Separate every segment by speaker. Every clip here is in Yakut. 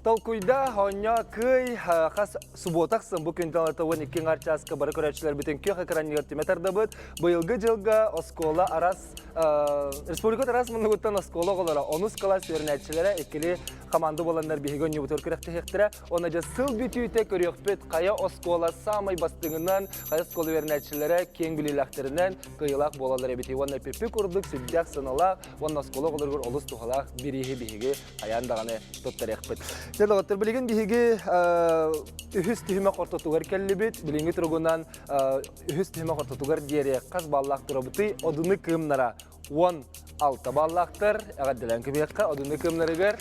Speaker 1: Толкуйда оонньоо кыай хас субуота ахсын бу күнтэн ылата 12 ҥар чааска бары көрөөччүлэрбитин күөх экранныгар түмэ тардабыт. Быйылгы дьылга оскуола арас республика араас муннугуттан оскуола оҕолоро онус кылаас үөрэнээччилэрэ иккили команда буоланнар биһиги оонньуубутугар күрэхтэһиэхтэрэ. Онно дьэ сыл бүтүүтэ көрүөхпүт хайа оскуола саамай бастыҥынан, хайа оскуола үөрэнээччилэрэ киэҥ билиилээхтэринэн кыайыылаах буолаллар эбитий. Уонна пиппи курдук сүрдээх сыаналаах уонна оскуола оҕолоругар олус туһалаах бирииһи биһиги хайаан даҕаны туттарыахпыт. Дьэ, доҕоттор, билигин биһиги үһүс түһүмэх ортотугар кэллибит. Билиҥҥи туругунан үһүс түһүмэх ортотугар диэри хас баллаах турабытый? Одуну кыымнара 16 баллаахтар. Эҕэрдэлээн көбүөххэ одуну кыымнарыгар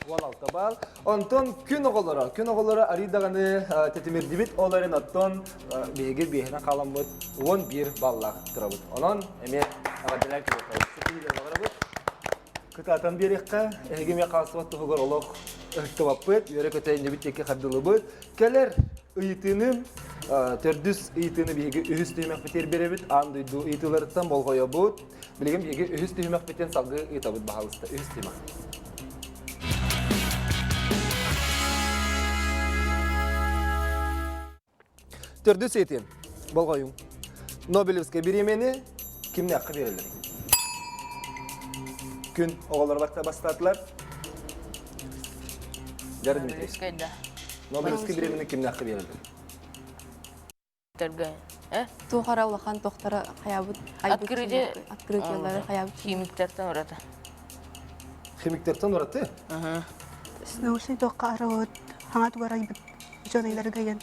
Speaker 1: 16 балл. Онтон күн оҕолоро, күн оҕолоро арый даҕаны тэтимирдибит, ол эрэн оттон биһиги биэһинэн хааламмыт 11 баллаах турабыт. Онон эмиэ эҕэрдэлээн көбүөххэ. Ситиһиилэри Кытаатан биэриэххэ, эһиги эмиэ хаалсыбат туһугар олох ыһыктыбаппыт, үөрэ-көтө иннибит диэки хардылыбыт. Кэлэр ыйытыыны, төрдүс ыйытыыны биһиги үһүс түһүмэхпитигэр биэрэбит. Аан дойду ыйытыыларыттан болҕойобут. Билигин биһиги үһүс түһүмэхпитин салгыы ыытабыт, баһаалыста. Үһүс түһүмэх. Төрдүс ыйытыым. Болҕойуҥ. Нобелевскай бириэмийэни кимнээххэ биэрэллэр? Күн оҕолор барта бастаатылар. Дьара Дмитрий.
Speaker 2: Нобелевскай да.
Speaker 1: Нобелевскай бириэмийэни кимнээххэ биэрэллэр?
Speaker 2: Төргө. Э?
Speaker 3: Туох эрэ улахан тохтора хайаабыт
Speaker 2: Открытие.
Speaker 3: открытиелары хайаабыт
Speaker 2: Химиктертэн ураты.
Speaker 1: Химиктертэн ураты?
Speaker 4: Научный туохха арабыт, хаҥа тугар айбыт учуонайларга ыйан.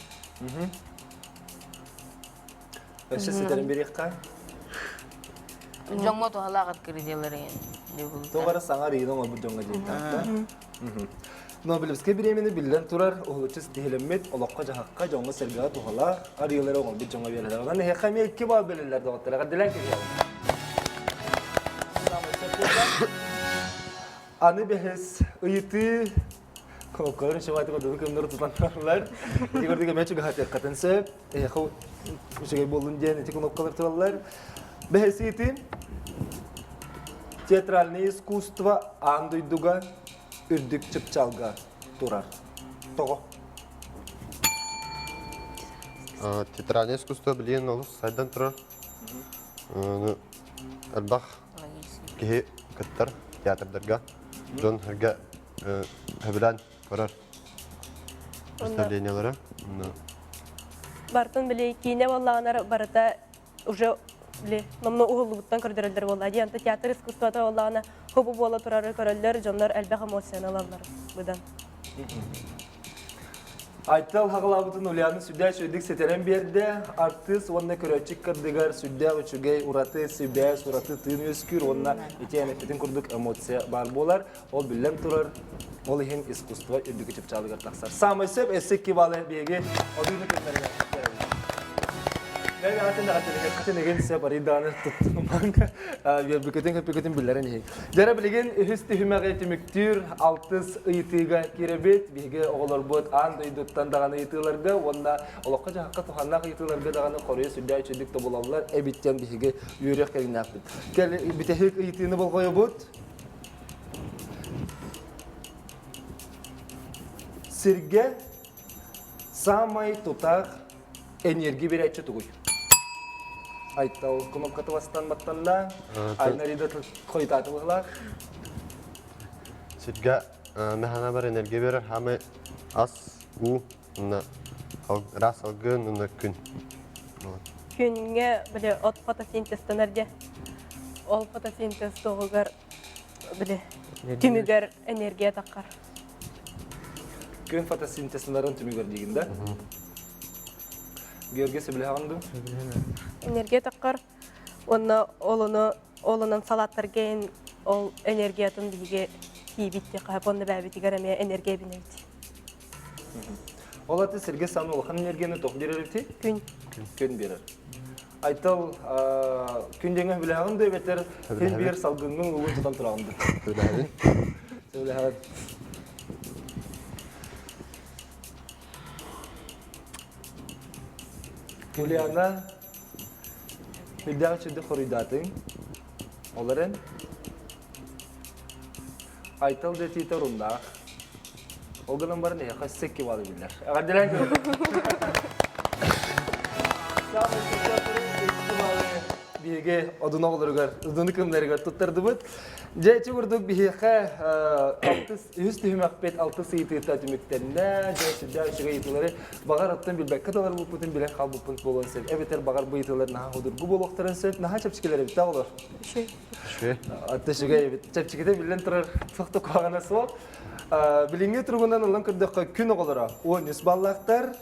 Speaker 1: Өссө ситэрин бириэххэ.
Speaker 2: Дьоҥҥо туһалаах открытиелары
Speaker 1: Тоҕо эрэ саҥа арыйыны оҥорбут дьоҥҥо диэн Нобелевскай бириэмийэни биллэн турар уһулуччу ситиһилэммит олоххо-дьаһахха дьоҥҥо-сэргэҕэ туһалаах арыйыылары оҥорбут дьоҥҥо биэрэллэр. Онон эһиэхэ эмиэ икки баал бэриллэр доҕоттор. Эҕэрдэлээн кэбиһэҕин. Аны бэһис ыйытыы Кнопкаларын чыбаатык одуну кымнары тутан тураллар. Ити курдук эмиэ чугаһатыаххытын сөп. Эһиэхэ үчүгэй буоллун диэн ити кнопкалар тураллар. Бэһис ыйытыы Театральное искусство аан дойдуга үрдүк чыпчаалга турар. Тоҕо?
Speaker 5: Театральное искусство билигин олус сайдан турар. Элбэх киһи кыттар театрдарга. Дьон эргэ сөбүлээн көрөр представлениелары.
Speaker 6: Бартын били киинэ буоллаҕына барыта уже били номно уһуллубуттан көрдөрөллөр буолла диэн театр искусствота буоллаҕына хобу буола турары көрөллөр дьоннор элбэх эмоцияны ылаллар быдан.
Speaker 1: Айтал хаҕылаабытын Ульяна сүрдээх үчүгэйдик ситэрэн биэрдэ. Артыыс уонна көрөөччү кырдыгар сүрдээх үчүгэй ураты сибээс, ураты тыын үөскүүр уонна ити эппитин курдук эмоция баар буолар. Ол биллэн турар, ол иһин искусство үрдүкү чыпчаалыгар тахсар. Саамай сөп эссе кивалы биһиги одууну күннэригэр биэрэбит. Мен атын атын эгин сөп арыйдааны туттунумаҥ үөрбүкүтүн көппүкүтүн биллэрэн иһин. Дьэрэ билигин үһүс түһүмэҕи түмүктүүр алтыс ыйытыыга киирэбит. Биһиги оҕолорбут аан дойдуттан даҕаны ыйытыыларга уонна олоххо-дьаһахха туһаннаах ыйытыыларга даҕаны хоруйу сүрдээх үчүгдүк тобулаллар эбит диэн биһиги үөрүөх кэриҥнээхпит. Кэл бүтэһик ыйытыыны болҕойобут. Сиргэ саамай тутаах энергия биэрээччи тугуй? Айтал кнопкаты бастан баттанна. Айна хойутааты быһылаах.
Speaker 5: Сиргэ мэхана бар энергия берер хамы ас, уу, раас алгын, уна күн.
Speaker 6: Күҥҥэ били от фотосинтезтанар дьэ. Ол фотосинтез туһугар били түмүгэр энергия таххар.
Speaker 1: Күн фотосинтезларын түмүгэр диигин да? Георгий сөбүлэһэҕин дуу?
Speaker 6: Энергия таххар уонна ол ону ол онон салааттарга эн ол энергиятын биһиги тиийбит диэххэ уонна бэйэбитигэр эмиэ энергия эбинэбит.
Speaker 1: Ол аты сиргэ саамай улахан энергияны туох биэрэр эбитий?
Speaker 6: Күн.
Speaker 1: Күн биэрэр. Айтал күн диэҥэ сөбүлэһэҕин да эбэтэр күн биэр салгыҥҥын угун тутан тураҕын да?
Speaker 5: Сөбүлэһэбин.
Speaker 1: Сөбүлэһэҕин. Ульяна, үрдээх үчүгдүк хоруйдаатыҥ. Ол эрэн, Айтал дэтиитэ оруннаах. Ол гынан баран эһиэхэ өссө 2 балл биллэр. Эҕэрдэлээн көрөбүт. Саамай 2 баллы биһиги одун оҕолоругар, одуну кымнарыгар туттардыбыт. Дьэ, ити курдук биһиэхэ алтыс, үһүс түһүмэхпит алтыс ыйытыыта түмүктэннэ. Дьэ, сүрдээх үчүгэй ыйытыылары баҕар оттон билбэккэ да олорбуппутун билэн хаалбыппыт буолуон сөп. Эбэтэр баҕар бу ыйытыылар наһаа судургу буолуохтарын сөп. Наһаа чэпчэкилэр эбит оҕолор.
Speaker 3: Үчүгэй.
Speaker 5: Үчүгэй.
Speaker 1: Атта үчүгэй эбит. Чэпчэкитэ биллэн турар туох да куһаҕана суох. Билиҥҥи туругунан ылан көрдөххө күн оҕолоро 13 баллаахтар.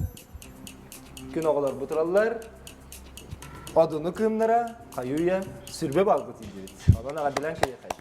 Speaker 1: Күн оҕолор бу тураллар. Одуну кыымнара хайуя сүрбэ балгы тиийдибит. Онон аҕадилан кэйэхэй.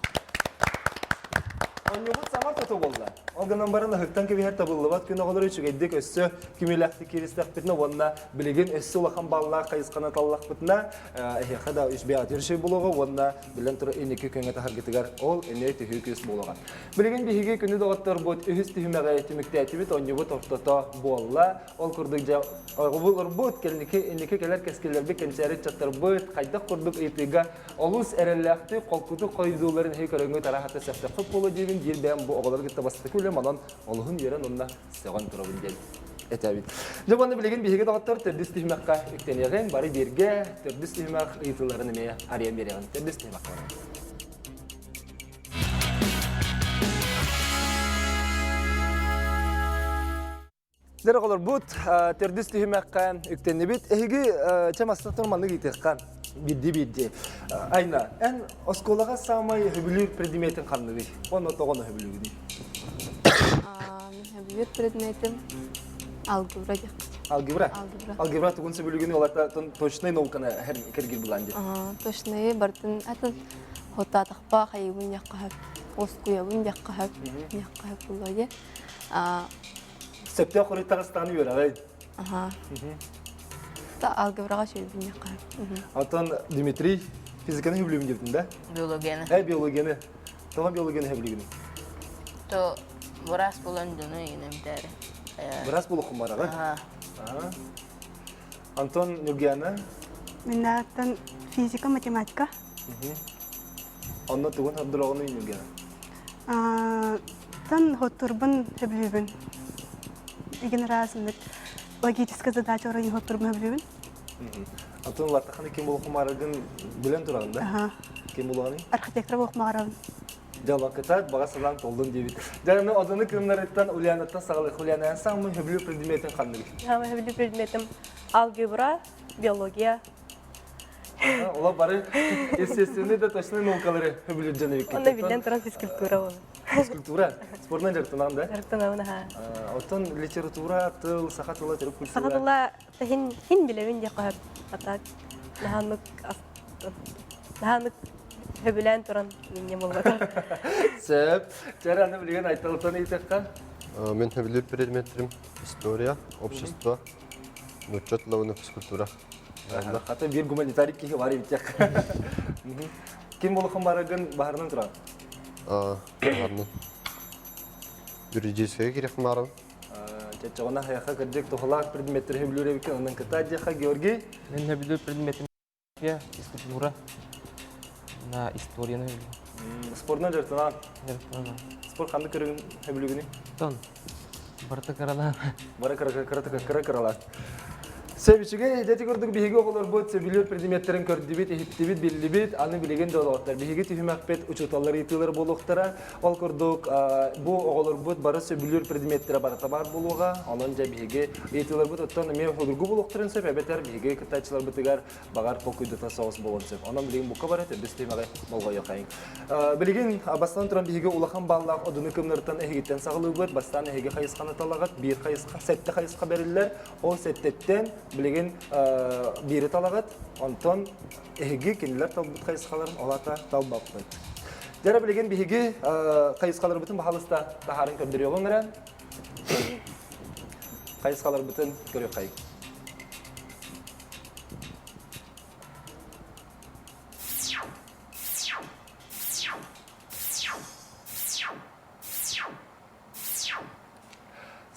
Speaker 1: Онньубут саҥа тото буолла. Ол гынан баран ыһыктан кэбиһэр табыллыбат күн оҕолор үчүгэйдик өссө кимилэхтик кииристэхпитинэ уонна билигин өссө улахан баллаах хайысханы таллахпытына эһиэхэ да үс бэйэҕитин үчүгэй буолуоҕа уонна билэн турар инники күҥҥэ таһаргытыгар ол эмиэ түһүү күүс буолуоҕа. Билигин биһиги күнү доҕотторбут үһүс түһүмэҕи түмүктээтибит, онньубут ортото буолла. Ол курдук дьэ оҕолорбут, кэнники инники кэлэр кэскиллэрбит, кэнчээри ыччаттарбыт хайдах курдук ыйытыыга олус эрэллээхтик, холкутук хойдууларын иһи көрөҥҥүт араһата сөхтөххө буолуо диибин диир бэйэм бу оҕолору кытта бастакы үлэм онон олуһун үөрэн уонна сөҕөн турабын диэн этэбит. Дьэ уонна билигин биһиги доҕоттор төрдүс түһүмэххэ үктэниэҕиҥ, бары бииргэ төрдүс түһүмэх ыйытыыларын эмиэ арыйан биэриэҕиҥ. Төрдүс түһүмэххэ барабыт. Дэр оҕолорбут төрдүс түһүмэххэ үктэннибит. Эһиги чэ мастан маннык ыйытыахха биирдии-биирдии. Айна, эн оскуолаҕа саамай сөбүлүүр предметин ханныгый? Уонна тоҕону сөбүлүүгүнүй?
Speaker 3: Мин сөбүлүүр предметим алгебра диэххэ.
Speaker 1: Алгебра?
Speaker 3: Алгебра.
Speaker 1: Алгебра тугун сөбүлүүгүнүй? Ол ата точнай науканы кэргир булан диэн.
Speaker 3: Точнайы бартын атын хотаатахпа хайыбын диэххэ сөп, оскуйабын диэххэ сөп, диэххэ сөп буолуо диэ.
Speaker 1: Сөптөөх хоруй таҕыстаҕына үөрэҕэй.
Speaker 3: Аха. Та алгебраҕа сүүйбүннэххэ.
Speaker 1: Оттон Дмитрий физиканы сөбүлүүбүн диэбитин да?
Speaker 2: Биологияны.
Speaker 1: Э, биологияны. Тоҕо биологияны сөбүлүүгүнүй?
Speaker 2: То быраас буолан дьону иҥэмтээри.
Speaker 1: Быраас буолуоххун бараҕын?
Speaker 2: Аха.
Speaker 1: Антон Нюргиана?
Speaker 4: Миннааттан физика, математика.
Speaker 1: Онно тугун ордороҕунуй Нюргиана?
Speaker 4: Тан хотурбун сөбүлүүбүн. Игин разыннык логическая задача оройун хотурбун сөбүлүүбүн.
Speaker 1: Антон латтаханы ким буолуохумаарыгын билэн тураҕын да? Ким буолуоҕуный?
Speaker 4: Архитектор буолуохмаарабын.
Speaker 1: Дьалакытат баҕа санаан толлун диэбит. Дьэ, одуну кыымнарыттан Ульянаттан саҕалыах. Ульяна, саамай сөбүлүүр предметин ханныгый?
Speaker 6: Саамай сөбүлүүр предметим алгебра, биология,
Speaker 1: Ола бары естественный да точный наукалары хөбүлүр дьон эбиккит.
Speaker 6: Онно биллэн туран физкультура буолар.
Speaker 1: Физкультура? Спортунан дьарыктанаҕын да?
Speaker 6: Дьарыктанабын аха.
Speaker 1: Оттон литература, тыл, саха тыла, төрүт культура?
Speaker 6: Саха тыла хин хин билэбин диэххэ сөп. А так наһааннык наһааннык хөбүлээн туран минньэ буолбатар.
Speaker 1: Сөп. Чэр аны билигин Айталтан ыйытыахха.
Speaker 5: Мен хөбүлүүр предметтерим история, общество, нуучча тыла уонна физкультура.
Speaker 1: Хата биир гуманитарий киһи бар эбит Ким болохун барыгын баһарынан туран?
Speaker 5: Баһарынан. Юридическая кирэх марым.
Speaker 1: Чаччаҕына хайаха кырдьык туһалаах предметтер хөбүлүүр эбиккин онон кыта диэхэ Георгий.
Speaker 7: Мен хөбүлүүр предметим физкультура на историяны хөбүлүүр.
Speaker 1: Спортунан дьарыктанан.
Speaker 7: Дьарыктанан.
Speaker 1: Спорт ханнык көрүҥүн хөбүлүүгүнүй?
Speaker 7: Тон Барыта кыралаан.
Speaker 1: Бары кыра кыра кыра кыралаан. Сөп үчүгэй, дьэ курдук биһиги оҕолорбут сөбүлүүр предметтэрин көрдүбүт, иһиттибит, биллибит, аны билигин да олоҕоттор. Биһиги түһүмэхпит учууталлар ыйытыылар буолуохтара. Ол курдук бу оҕолорбут бары сөбүлүүр предметтэрэ барыта баар буолуоҕа. Онон дьэ биһиги ыйытыыларбыт оттон эмиэ судургу буолуохтарын сөп, эбэтэр биһиги кыттааччыларбытыгар баҕар толкуйдата соҕус буолуон сөп. Онон билигин бука бары төрдүс түһүмэҕи болҕойуохайыҥ. Билигин бастаан туран биһиги улахан баллаах одуну кымныртан эһигиттэн саҕалыыбыт. Бастаан эһиги хайысханы талаҕыт. Биир хайысха, сэттэ хайысха бэриллэр. Ол сэттэттэн билигин биири талаҕыт. Онтон эһиги кинилэр талбыт хайысхаларын ол аата талбаппыт. Дьэ билигин биһиги хайысхаларбытын баһалыста таһааран көрдөрүөҕүҥ эрэ. Хайысхаларбытын көрүөххэйиҥ.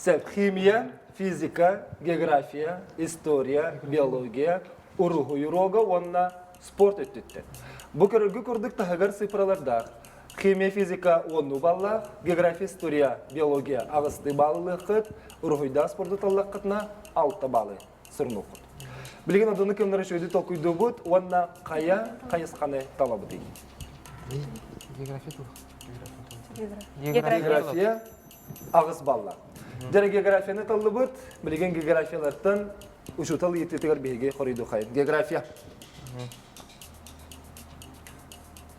Speaker 1: Сөп химия, физика, география, история, биология, уруһуй уруога уонна спорт өттүттэн. Бу көрөргө курдук таһыгар цифралардаах. Химия, физика уонну баллаах, география, история, биология аҕыстыы бааллыаххыт, уруһуйдаах спорду таллаххытына алта баалы сурунуоххут. Билигин одуну кэмнэр үчүгэйдик толкуйдуубут уонна хайа хайысханы талабытый?
Speaker 7: География туох?
Speaker 1: География аҕыс балла. Дьэ географияны таллыбыт. Билигин географиялартан учуутал ыйытыытыгар биһиги хоруйдуохайын. География.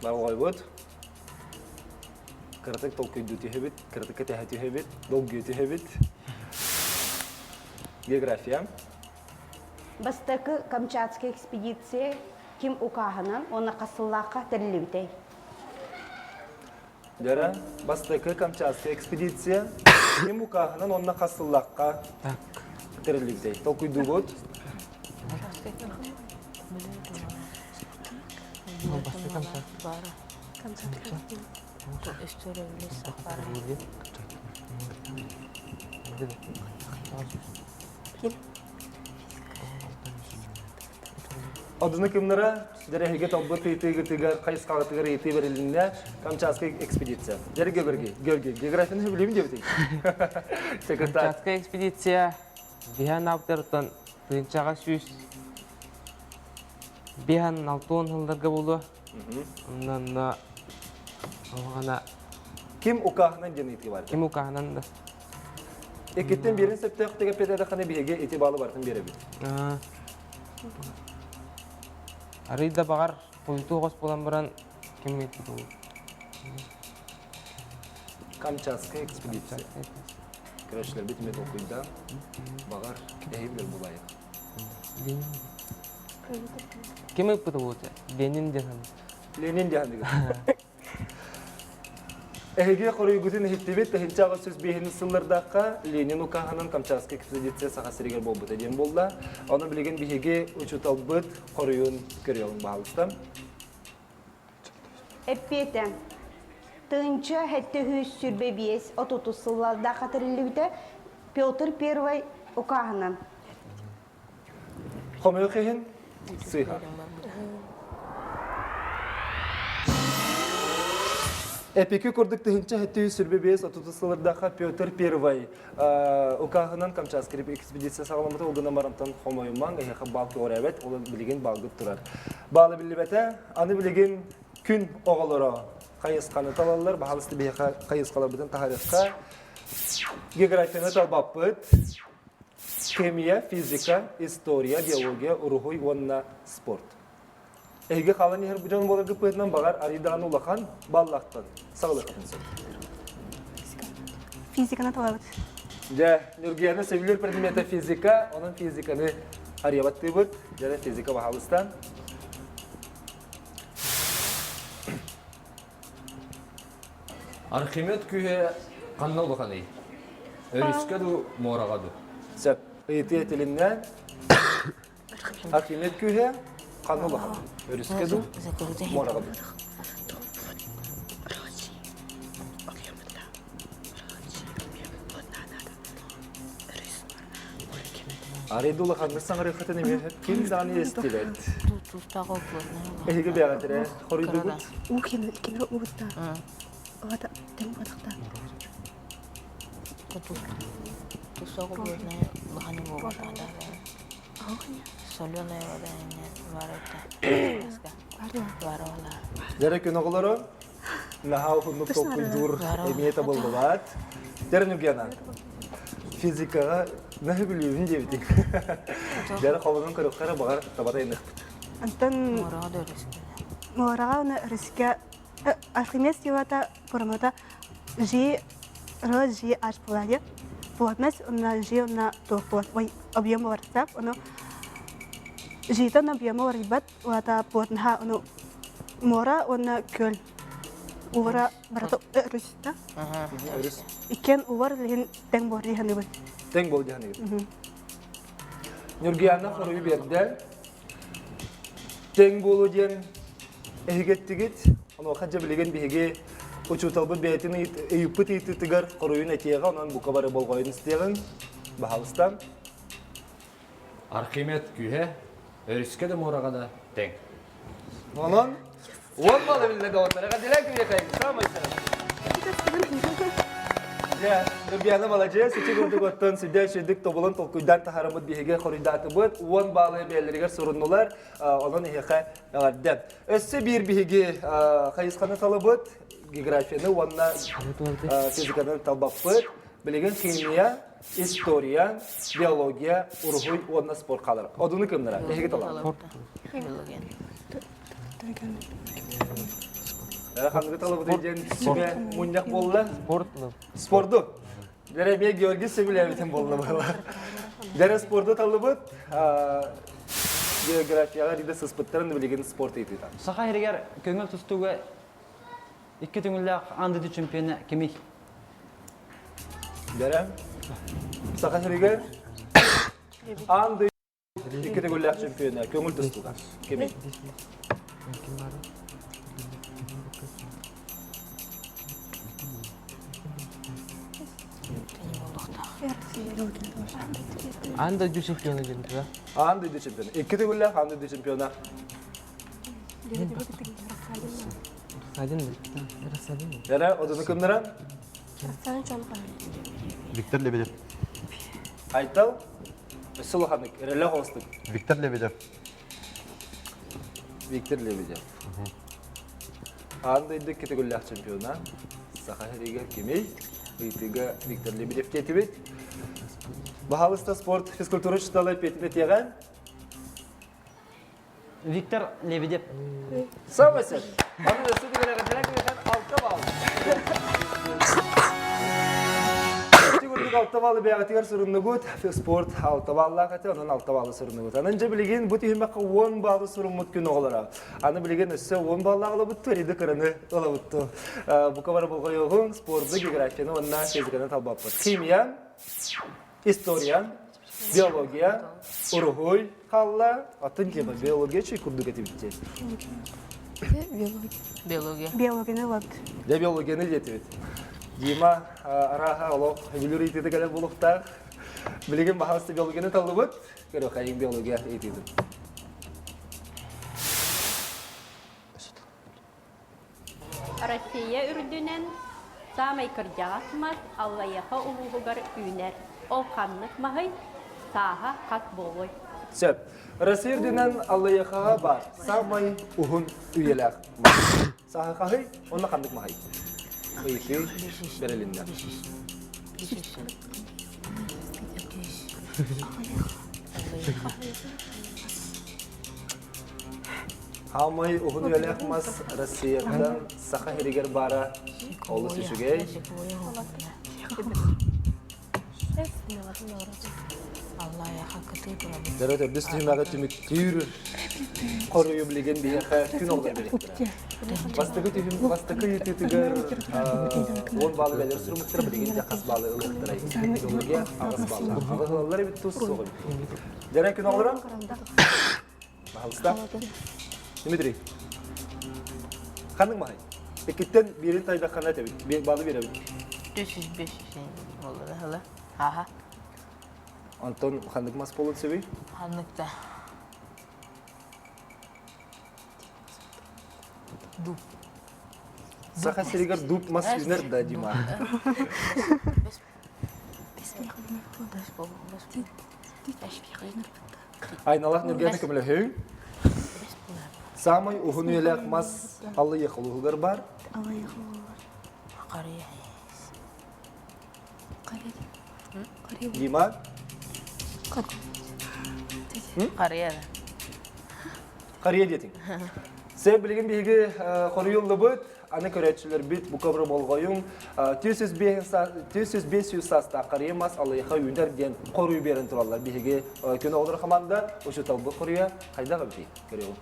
Speaker 1: Барҕойбут. Кыратык толкуйдуу түһэбит, кыратык кэтэһэ түһэбит, долгуйа түһэбит. География.
Speaker 8: Бастакы Камчатская экспедиция ким укааһынан уонна хас сыллаахха тэриллибитэй?
Speaker 1: Дьара, бастакы Камчатская экспедиция ким укааһынан уонна хас сыллаахха тэриллибитэй? Толкуйдуубут. Одуну кымнара дьэрэһигэ талбыт ыйытыыгытыгар хайысхаҕытыгар ыйытыы бэрилиннэ Камчатская экспедиция. Дьэрэ Георгий, Георгий, географияны сөбүлүүбүн диэбитиҥ.
Speaker 7: Камчатская экспедиция биһэн аптартан тыынчаҕа сүүс биһэн алтуон сылларга буолуо. Онно оҕана
Speaker 1: Ким укааһынан диэн ыйытыы бар.
Speaker 7: Ким укааһынан да.
Speaker 1: Иккиттэн биирин сөптөөхтүк эппиэтэтэххинэ биһиги ити баалы барытын биэрэбит.
Speaker 7: Арый да баҕар хойутуу хос буолан баран ким ыйыппыт ол?
Speaker 1: Камчатская экспедиция. Көрөөччүлэрбит эмиэ толкуйдаан, баҕар, эһиги билэр буолаайык.
Speaker 7: Ким ыйыппыта буолуо? Ленин диэн
Speaker 1: Ленин диэн Эһиги хоруйгутун иһиттибит, тыһыынча 805 сыллардаахха Ленин укааһынан Камчатскай экспедиция Саха сиригэр буолбута диэн буолла. Ону билигин биһиги учууталбыт хоруйун көрүөҕүҥ баһаалыста.
Speaker 8: Эппиэтэ. Тыһыынча сэттэ сүүс сүүрбэ биэс отутус сыллардаахха тэриллибитэ Петр Первый укааһынан.
Speaker 1: Хомойуох иһин, сыыһа. Эпики курдук 1775 сылырдаха Петр I укааһынан Камчатскай экспедиция саҕаламмыта ол гынан барантан хомойумаҥ эһиэхэ баал көҕүрээбэт ол билигин баалгыт турар. Баалы биллибэтэ, аны билигин күн оҕолоро хайысханы талаллар, баһаалыста биһиэхэ хайысхаларбытын таһаарыахха. Географияны талбаппыт, Химия, физика, история, биология, уруһуй уонна спорт. Эһиги хаалан иһэр бу дьон буоларгыт быһыытынан баҕар арыйдаҕына улахан баллахтан саҕалыаххытын сөп.
Speaker 4: Физиканы талабыт.
Speaker 1: Дьэ, Ньургуяна сөбүлүүр предмета физика, онон физиканы арыйабаттыыбыт. Дьэ, физика баһаалыстан.
Speaker 9: Архимед күүһэ ханна улаханый? Өрүскэ дуу, муораҕа дуу?
Speaker 1: Сөп. Ыйытыы этилиннэ. Архимед күүһэ ханна улахан? Өрүскэ дуу, муораҕа дуу? Арыйда улаханнык саҥарыаххытын эмиэ ким даҕаны истибэт. Эһиги бэйэҕит хоруйдугут?
Speaker 4: Уу кинилэр уубуттар. Оҕата тэҥ буолахта.
Speaker 1: Дьэрэ күн оҕолоро наһаа уһуннук толкуйдуур эмиэ табыллыбат. Дьэрэ Ньургуяна, физикаҕа наһаа бүлүүбүн диэбитиҥ. Дьэрэ холонон көрүөххэ эрэ баҕар табата айыныахпыт.
Speaker 4: Антон муораҕа уонна өрүскэ Архимед силата формата G R G H буолар плотность уонна G уонна туох буолар ой объем уларыттаах ону G-тан объема уларыйбат улата плотноһа ону муора уонна күөл уура барыта өрүс да
Speaker 1: Өрүс.
Speaker 4: иккиэн уулар илин тэҥ буолар дии саныыбын
Speaker 1: Тэҥ буол дии саныыбын. Ньургуяна хоруйу биэрдэ. Тэҥ буолуу диэн эһигэттигит. Онуоха дьэ билигин биһиги учууталбыт бэйэтин ыйыппыт ыйытыытыгар хоруйун этиэҕэ, онон бука бары болҕойон истиэҕиҥ. Баһаалыста.
Speaker 9: Архимед күүһэ өрүскэ да муораҕа да тэҥ.
Speaker 1: Онон? Уон балы биллэ доҕоттор. Эҕэрдэлээн кимиэхэ самай сэрэ. Дьэ, Нурбияна маладьыас, ити курдук оттон сүдэ сүдүк тобулун толкуйдаан таһараммыт биһиги хоруйдаатыбыт. Уон баалы бэйэлэригэр суруннулар, онон эһиэхэ эҕэрдэ. Өссө биир биһиги хайысханы талабыт, географияны уонна физиканы талбаппыт. Билигин химия, история, биология, уруһуй уонна спорт хаалар. Одуну кымнара, эһиги талар. Ханныгы талабыт диэн сүбэ мунньах буолла.
Speaker 7: Спорт.
Speaker 1: Спорду. Дэрэ эмиэ Георгий сөбүлээбитин буолла буолла. Дэрэ спорду талыбыт. Географияҕа диде сыспыттарын билигин спорт ыйытыыта.
Speaker 10: Саха сиригэр көҥүл тустууга икки түҥүллээх аан дойду чемпиона кимий?
Speaker 1: Дэрэ Саха сиригэр аан дойду Икки төгүллээх чемпиона көҥүл тустууга. Кимий?
Speaker 7: Аан дойду чемпиона диэн да?
Speaker 1: Аан дойду чемпиона. Икки төгүллээх аан дойду чемпиона.
Speaker 7: Рассадин, Рассадин.
Speaker 1: Эрэ, одуну кымнаран?
Speaker 5: Виктор Лебедев.
Speaker 1: Айтал, Өссө улаханнык, эрэллээх оҕустук.
Speaker 5: Виктор Лебедев.
Speaker 1: Виктор Лебедев. Аан дойду кэтэгүллээх чемпиона Саха сиригэр кимий? Ыйытыыга Виктор Лебедев диэтибит. Баһаалыста спорт физкультура учуутала Петя этиэҕэ.
Speaker 10: Виктор Лебедев.
Speaker 1: Самый сөп. Аны өссө тигэрэ алта балл. Ити алта баллы бэйэҕитигэр суруннугут. Спорт алта баллаах этэ, онон алта баллы суруннугут. Анан дьэ билигин бу түһүмэххэ 10 баллы суруммут күн оҕолоро. Аны билигин өссө 10 баллаах ылабытту, эриди кыраны ылабытту. Бука бары болҕойуоҕуҥ, спорду, географияны уонна физиканы талбаппыт. Химия, история, биология, уруһуй хаалла. Атын тема биология чүй курдук этибит
Speaker 3: Биология.
Speaker 2: Биология.
Speaker 4: Биологияны ылабыт.
Speaker 1: Дьэ биологияны диэтибит. Дима арааһа олох бүлүр ыйытыыта кэлэр буолуохтаах. Билигин баһаалыста биологияны таллыбыт. Көрүөххэ биология ыйытыытын.
Speaker 11: Россия үрдүнэн саамай кырдьаҕас мас Аллайыаха улууһугар үүнэр. Ол ханнык маһый? Сааһа хас буолуой?
Speaker 1: Сөп. Россия үрдүнэн Аллайыахаҕа баар саамай уһун үйэлээх мас. Сааһа хаһый? Онно ханнык маһый? Ыйытыы бэрилиннэ. Хаамай уһун үйэлээх мас Россияттан Саха сиригэр баара олус үчүгэй. Дөрө төрдүс түһүмэҕи түмүктүүр хоруйу билигин биһиэхэ күн олорор бириэхтэрэ. Бастакы түһүм бастакы ыйытыытыгар 10 баалы бэлэр сурумуттара билигин дьэ хас баалы ылыахтарай. Биология аҕыс бааллаах. Аҕыс ылаллар эбит тус суох эбит. Дьэрэ күн оҕолоро Пожалуйста. Дмитрий. Ханнык маһай? Иккиттэн биирин тайдаххана этэбит. Баалы биэрэбит.
Speaker 2: 405 буолла да Аха.
Speaker 1: Антон ханнык мас буолуон сөбүй?
Speaker 2: Ханнык да. Дуб.
Speaker 1: Саха сиригэр дуб мас үүнэр да, Дима? Айналах Нурганы көмөлөһүҥ. Самай уһун үйэлээх мас Аллайыах улууһугар бар.
Speaker 4: Аллайыах улууһугар.
Speaker 1: Дима?
Speaker 2: Харыйа.
Speaker 1: Харыйа диэтиҥ. Сэ билигин биһиги хоруйуллубут Аны көрөөччүлэрбит бука бары болҕойуҥ, 405 саастаах харыйа мас алыйха үүнэр диэн хоруй биэрэн тураллар. Биһиги күн оҕолор хамаанда учууталбыт хоруйа хайдах эбитий? Көрүөҕүҥ.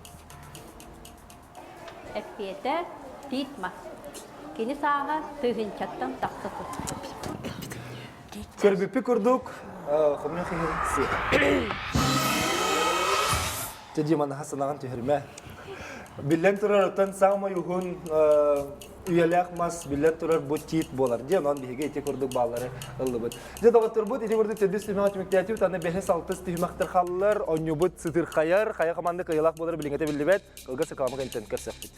Speaker 11: Эппиэтэ тиит мас. Кини сааһа тыһыынчаттан тахса сыл.
Speaker 1: Көрбүппүт курдук, хомуйах иһин сиэх. Дьэ, Дима, наһаа санаҕын түһэрмэ. Биллэн турар, оттон саамай уһун үйэлээх мас биллэн турар бу тиит буолар. Дьэ, онон биһиги ити курдук бааллары ыллыбыт. Дьэ, доҕотторбут, ити курдук төрдүс түһүмэҕи түмүктээтибит. Аны бэһис, алтыс түһүмэхтэр хааллылар. Онньубут сытырхайар, хайа хамаанда кыайыылаах буолар билиҥҥитэ биллибэт. Кылгас реклама кэнниттэн көрсөхпүт.